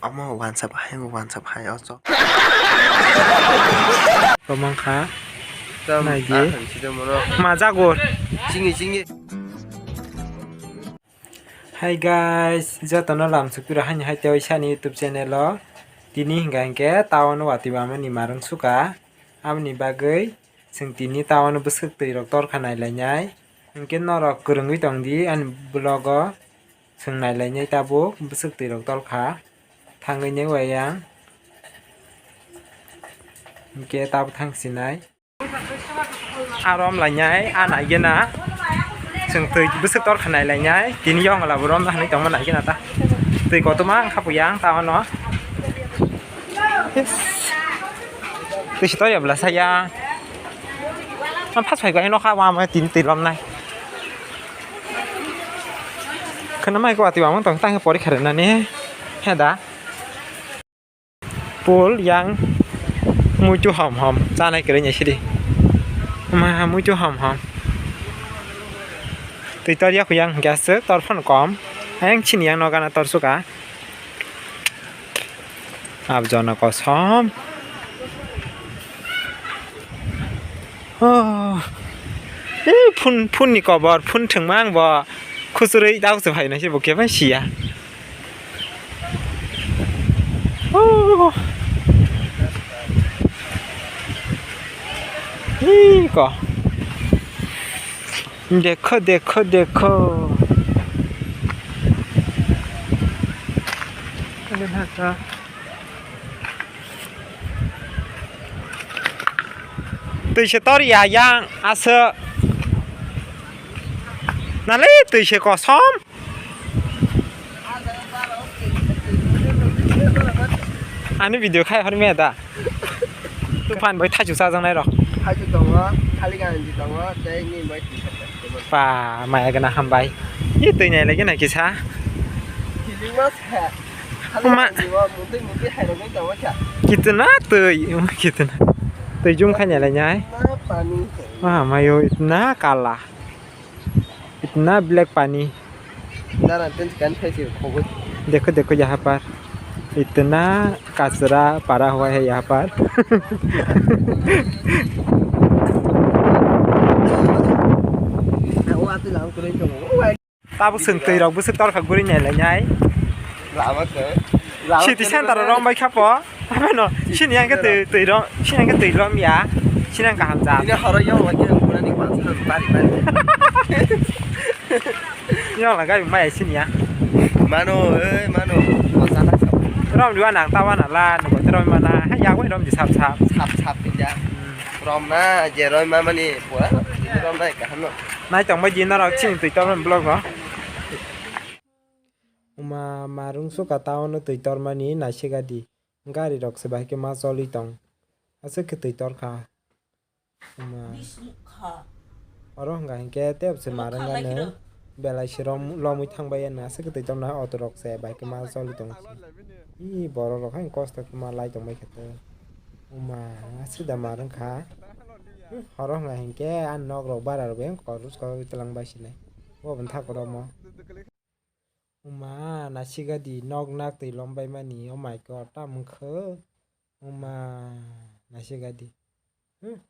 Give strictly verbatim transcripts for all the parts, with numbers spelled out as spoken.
Omo wansa bahai, wansa bahai, oso. Komang kha. Tam, Nai di. Ah, sida mono. Ma jago. Chingi, chingi. Hi guys, jotono lamsuk piro hani hai tei sani YouTube channel o. Tini hinga hinke town o watwi bamani marung suka. Aboni bagwi chwng tini town o bwswk twi rok torkha nailainai. Hinkhe norok kwrwngwi tongdi ani vlog o. Chwng nailainai tabuk bwswk twi rok torkha. Thangwi nai wayang. Hinkhe tabuk thang sinai. Arom lainai, a naigena. Chwng twi bwswk torkha nailainai. Tini yong la borom na hinwi tongma naigena ta. Twi kotorma wngkha puyang ta ono. Twi si toya bwla saya. Ang phas phai bai nokha, wa ma tini twi lomnai. Khana mai ko ati wa tong tang porikha rwnani. He da. Pol yang muitu hom hom chanai kwrwi ni sidi. Ma muitu hom hom. Twi tor yak yang gas tor phano kom. Ayang chini yang nogana tor suka. Abjona kosom. Oh. Eh, phun, phun ni kobor, phun thwngma ang bo. Khusurui dauk se phai nai se bo khe bai siya. Oh. Ih, ko. Dekho, dekho, dekho. Twi se tor ya yang aswk. Nale twi se kosom. Ani video khai hor me da. Tufan bai thaichu chajaknai rok. Thaichu tongo, khali ganji tongo, tei ni bai twi kha. Pa maya gana hambai. Ye twi nai lagi na kisa. Kiling mas kha. Khali Ma- ganji o mutwi mutwi hai rok tongo kha. Kitna twi, kitna. Twi jum khai nai lai nai. Ma pani. Ma mayo itna kala. Itna black pani. Dara ten kan khai si khoboi. Dekho, dekho, yaha par. Itna kachra para hua hai yaha par. Tabuk chwng twi rok bwswk torkha guri nai lai nai. Lama khe. City center o rong bai kha po. Ano, sini yang ke twi, twi rom, sini yang ke twi rom ya. Sini yang kaham ja. Ini horo yang lagi yang kurang ni bangsa bari bari. Yang lagai mai sini ya. Mano, eh, mano. Bangsa tak sab. Rom dua nang tawa na la, nunggu twi rom mana. Hai ya, wei rom di sap sap. Sap sap ya. Hmm. Rom na, je rom ma mani pura. Rom na kaham no. Nai tong bai di norok chini twi tormani vlog no. Uma marung suka town o twi tormani naisika di. Gari rok se bai khe ma choli tong. Aswk khe twi torkha. Uma. Oro hwnka hinkhe tei se marung gano belai se rom-, lomwi thangbai ya aswk khe twi torna auto rok se bai khe ma choli tong. Ih borok rok hai kosto khe ma lai tongbai khe to. Uma aswk da marung kha. Oro hwnka hinkhe ani nok rok bara rok beng kok rus kok tlang bai sinai. Bo bwthak rok mo. Uma naisika di nok nak twi lom bai mani, oh my God, tam wngkha. Uma naisika di. Hmm.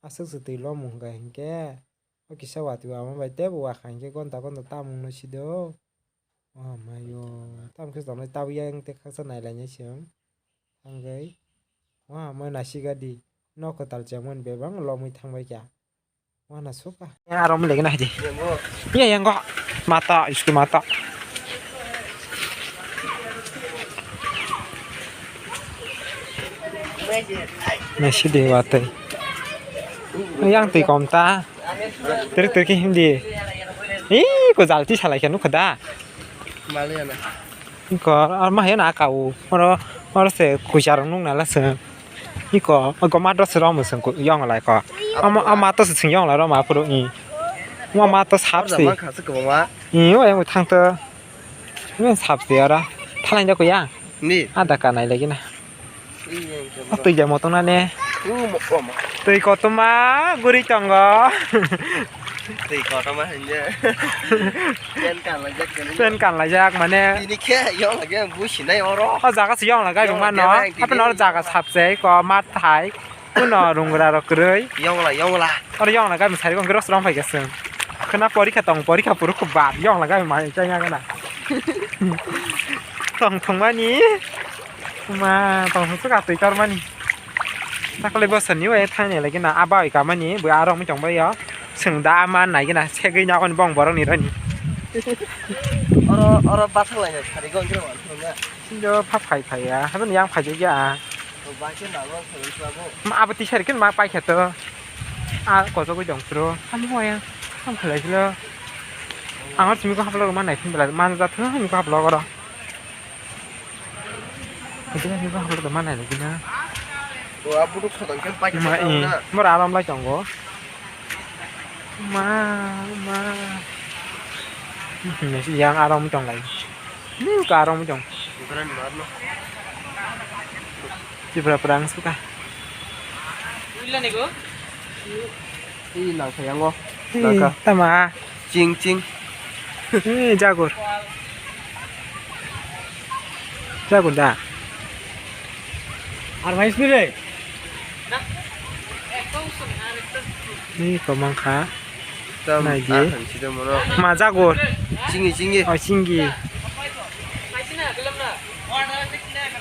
Aswk se twi lom wngkha hinkhe. O kisa watwi ama bai tebo wakha hinkhe gonta gonta tam wngno sido. Oh my God, tam khe tongnai tabuk yang te khaksa nailainai se wng. Thangwi. Wa ama naisika di. Nok kwtal chengmani bebak lomwi thangbai kha. Wana suka. Yang aro mele gana haji. Iya yang kok mata isu mata. Nasi di watai. Yang tui kom ta. Terik terik hindi. Ih, ko jalti salai kanu kada. Maliana. Ko arma hena kau. Oro oro se kujar nung nala se. Iko, iko mato se rom sung ku yong lai ko. Ama, ama to se sing yong lai rom apuru i. Ama, ama to sap se. I, o yang thang to. Ni sap se ara. Thalai da ko ya. Ni. Ada ka nai lagi na. Tui ja motong na ne. Tui kotoma guri tongo. Twi kotorma hinye. Pen kanlaijak kene. Pen kanlaijak mane. Tini khe yong lage businai oro. O jaga se yong lagai rung mano. Yong lagai, hape no tini. Jaga sapse ko mat thai. Kuno rungra rok kwrwi. Yongla, yongla. Oro yongla gami sari gong gros rong phai gasung. Khna porikha tong, porikha puru khub bad yongla gami mai chai nga gana. Tong thong mani. Ma tong thong suka twi tor mani. Takle bosor ni wai thani lagi na aba oi kamani bo aro mi tong bai yo. Sung da ama nai gana segwi na kon bong borok ni rani. Oro, oro bathang lai sari gong gros rong thong na. Sinjo pha phai phai ya, haben yang phai ya. Ma abo tisari ken ma paikha to. A kochogwi dong pro. Amo ya. Ham khalai silo. Ang simi ko haplo ma nai phin bela man ja thu ni ko haplo goro. Ito ni ko haplo ma nai lagi na. To abu to khadang ken paikha. Ma i. Mor aram lai tongo. Ma, ma. Yang arong tong lai. Ni ka arong tong. Tripura prang suka. Ila ni go. Ih, nang sayango. Ih, nangka. Tama. Ching, ching. Ih, jagur. Jagur da. Ar mais ni re. Ni komang kha. Tam, nai di. Ah, hansi de mono. Ma jagur. Chingi, chingi. Oh, chingi.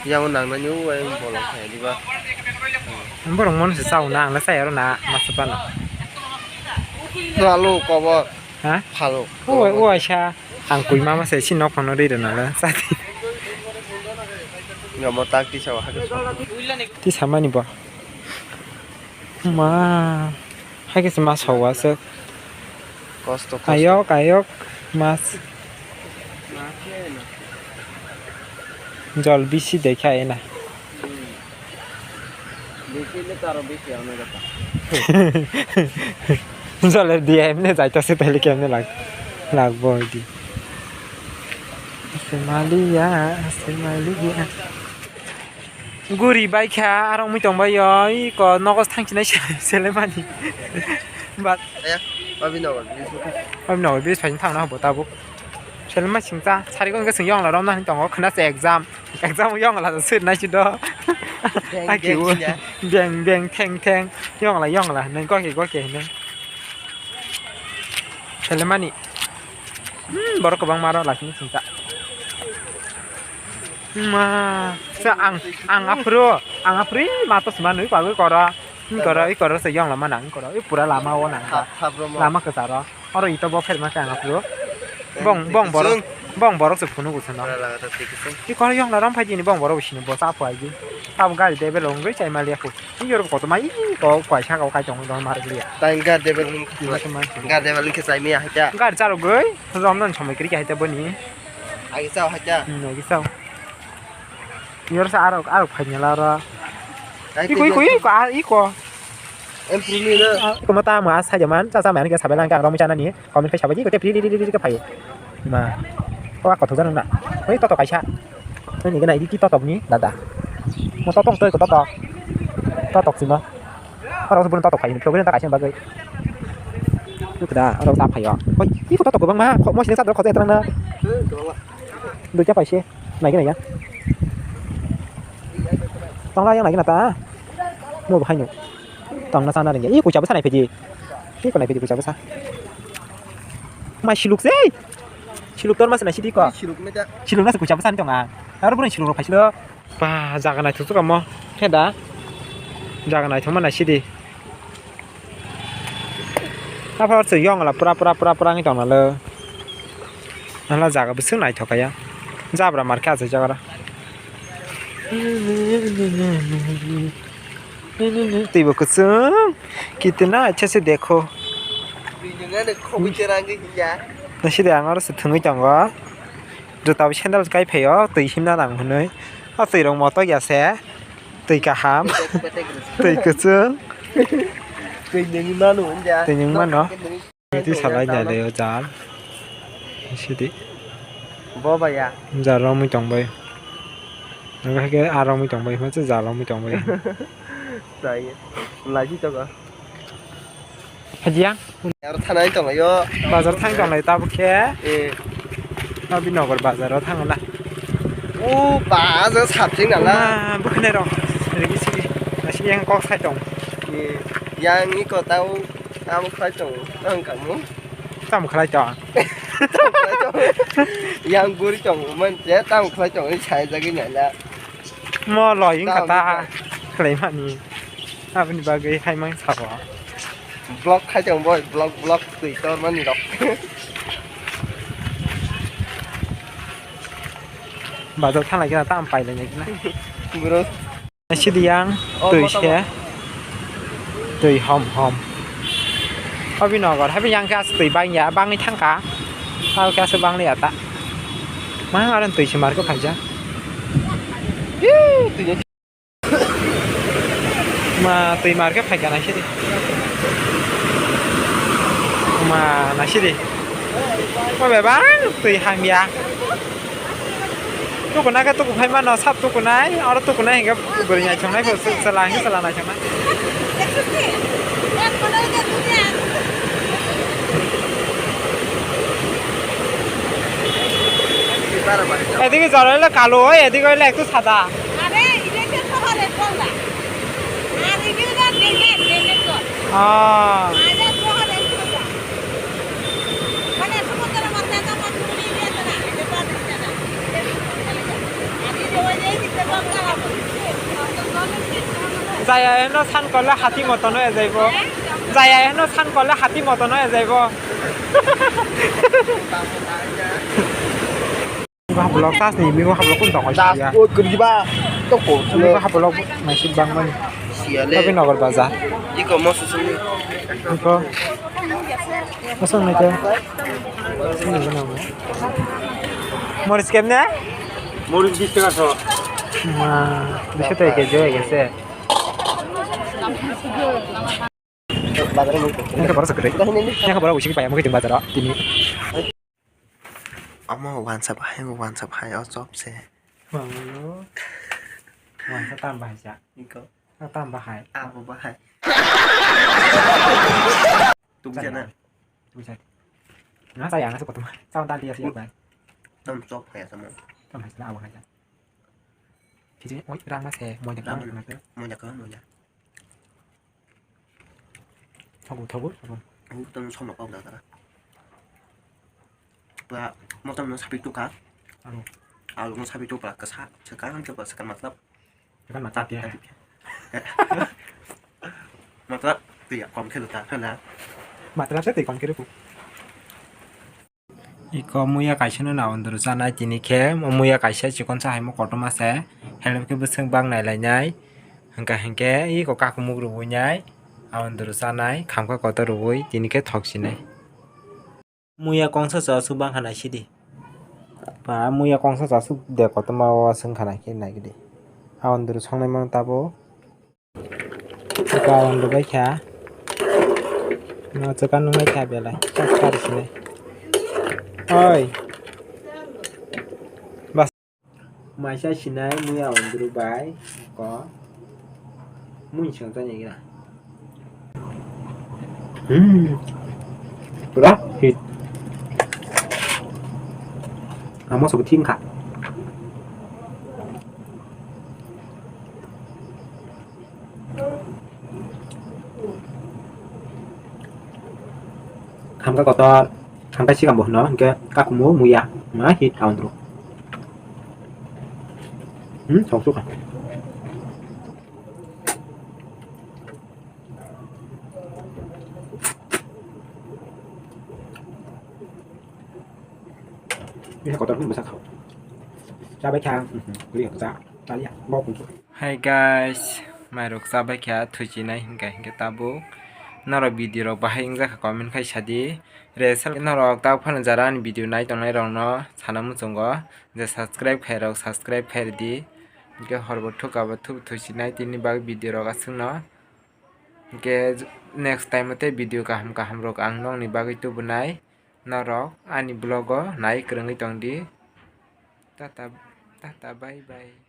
Yang nang na nyu, yang bolong kaya di ba. Borong mon se sao na, ang la sai aro na, ma se pa na. To alo kobo. Ha? Phalo. O, o, aisa. Ang kui mama se si nok phano ri rana la. Sati. Nga mo tak ti sawa hake. Ti samani bo. Ma. Hake se ma sawa se. Kosto, kosto. Ayok, ayok. Mas. Jol bisi dekha ena. Jole dia emne jaitase taile kemne lag, lagbo di. Semaliya, semaliya. Guri baikha, aro mui tongbai yo, iko nogo thangchinai selemani. But aya, abi nogo, abi nogo, bis phai thangna hobo tabuk. Selma singcha, sari gong sing yong la rom na tongo, khna se exam. Exam yong la sir nai si do. Beng, aki beng wo. Sinya. Beng, beng, theng, theng. Yong la, yong la, nang goke, goke, nang. Selemani. Hmm, borok kwbang maro la sini singcha. Ma, sa ang, ang aphuru, ang aphuru, ma to sima nui pagwi kora. Koro, i koro se yong lama nang, koro, i pura lama o nang. Thap, thap romo. Lama kwcharo. Oro ito bo pherma khe ang aphuru. Bong, bong borok, bong borok se phunuk usano. Pura laga ta twi kisung. I koro yong laram phai dini bong borok sini bo cha phai di. Tab gari de belong rwi chai mali aku. I yor ko to mai ko kwai saka kai tong don mar liya. Tai gari de belong. Gari de belong khe chai miya hacha. Gari charo goi, rom non somoi kri hacha boni. Agi chao hacha. Hmm, agi chao. Yor sa arok, arok phai nyala ro. Iko, iko, iko, ah, iko. Em puni na. Iko mata ma sa jaman, sa sa man ke sabai lang ka rong chana ni. Comment khai sabai ko te pri ri ri ri ke phai. Ma. Ko ko thojan na. Oi toto kaisa. Ni gana idi ki toto ni dada. Mo toto toi ko toto. Toto sima. Aro bun toto khai. Program ta kaisa bagai. Iko da, aro ta phai yo. Oi, iko toto ko bang ma. Mo sini sa dro ko te trang na. Duita paise. Naikhe naikhe. Tongla yang naikhe nata. Mo bahai no. Tongna sana ringya. Ih, kucha bwsa naiphidi. Ih, ko naiphidi kucha bwsa. Mai siluk sei. Siluk tor mas naisidi ko. Siluk meda. Siluk nasa kucha bwsa ni tonga. Aro buni siluk rok phaisilo. Ba, jaga naithok kamo. He da. Jaga naithok ma naisidi. Aphar se yong la pura, pura, pura, pura wngwi tongmalo. Nala jaga bwswk naithok kaya. Jabra mar khe asai jaga ra. Twibo kwchwng. Kitna acha se dekho. Nasi de ang oro se thwngwi tongo. Jota bo sandal kai phaio, twi himna nang hwnwi. O twi rok motok ya se. Twi kaham. Twi kwchwng. Twi nungwi mano hwnja. Twi nungwi mano. Twi salai nai lai o jal. Sidi. Bo baya. Jal romwi tongbai. Nang khe a romwi tongbai, hwnse jal romwi tongbai. Sai. Laji to ga. Hajiya? Aro thanai tonglaio. Bazar thang tonglai tabuk khe. Eh. Nabinagar bazaro thangla. O bazar sapsing nala. Ma, bukhnai rok. Rigi sigi. Nasi yang kok sai tong. Eh, yang iko tau tamo khlai tong. Tang kamu. Tamo khlai tong. Tamo khlai tong. Yang guri tong man je tamo khlai tong sai jagi nala. Mo loi wngkha ta khlaimani. Aboni bagwi hai mang sabo. Vlog khai tong boy, vlog, vlog twi tor mani rok. Bazar thanglai khe tam pai lai khe. Bro. Sidi yang twi se. Twi hom hom. Abinagar habi yang khe as twi bang ya, bangwi thangkha. Abo khe aswk bang liya ta. Ma aro twi se mar khe phaijak. Ma twi mar khe phaikha naisidi. Ma naisidi. Ma bebak twi hamya. Tukuna khe tuku phai mano, sap tukunai, oro tukunai hinkhe bwrwi naithoknai kho, chwla hinkhe chwla naithoknai. এদিকে জ্বর হইলে কালো হয়, এদিকে হইলে একটু সাদা। আরে, এটা তো শহরে কোনটা? আর এটা তো ডেঙ্গু, ডেঙ্গু তো। হ্যাঁ। আরে, শহরে কোনটা? মানে, সমুদ্র মাঝে তো আমার কোনো ইয়ে আছে না, এটা তো আর দিচ্ছে না। এটা বিক্রি করে চলে যায়। আর এই যে ওই যে এই দিকটা তো আর খারাপ হচ্ছে। Jaya heno san korle hati moton oye jaibo. Jaya heno san korle hati moton oye jaibo. Mibo hablok tas ni, mibo hablok kun tong Das ya. O kurgiba to ko. Mibo hablok masih bang mani. Siale. Tapi nogor bazar. Iko mo susung ni. Iko. Kosong nai ke. Moris kemne? Moris bis taka so. Ma, bisa tak ke jo ya se. Bazar mo. Yang ke baru segede. Yang ke baru usi payah mungkin bazar tini. Omo wansa bahai, omo wansa bahai, o chop se. Wansa tam bahai sa. Iko. Tam bahai. Abo bahai. Tungsa na. Tungsa. Nga saya nga sa kotoma. Sa ta dia siya bai. Tam chop hai sama. Tam hai sa abo hai sa. Kiji oi rang ma se moi de ka na. Moi de ka moi de. Thogo thogo. Ang tong somno kok da tara. Ba motom no sapi tuka. Alo. Alo no sapi tuka kasa sekarang coba sekarang matlab. Kan mata dia. Matlab tu ya kom khelo ta khela. Matlab se tei kom khelo ku. Iko muya kaisa no na ondoro chanai tini khe muya kaisa chikon sa haimo kotorma se helem khe bwswk bang nai lai nai hwnkha hinkhe iko kakumuk rwui nai a ondoro chanai khamkha kotor rwui tini khe thok sinai. Muya kongsa cha aswk bang kha naisidi. Ba muya kongsa cha aswk de kotorma o aswk wngkha naikhe naikhe de. A ondoro songnai mano tabuk. Karon rwbai kha. No chwka nungnai kha belai. Kari sinai. Oi. Bas. Maisa sinai muya ondro bai ko. Mui song tanya kira. Hmm. Pura hit. Amo sobo thim kha. Hamka kotor, hamka sikam bo hwno, hwnkhe kakumo muya, ma hit kaundro. Hmm, thok sukha. Ini kotor pun bisa kau. Cabai kang, hmm, beri aku cak, tadi ya, bau pun. Hi guys, mairok chabai kha thuchinai hinkha hinkhe tabuk norok video rok bahai wngjakha comment khai sadi. Resal norok tabuk phano jara ani video nai tongnai rokno sana muchungo je subscribe khairok subscribe khairidi. Hinkhe horbo thuka bo thubu thuchinai tini bagwi video rok aswkno. Hinkhe next time o tei video kaham kaham rok ang nokni bagwi tubunai. Norok ani vlog o nai kwrwngwi tongdi. Tata, tata, bye bye.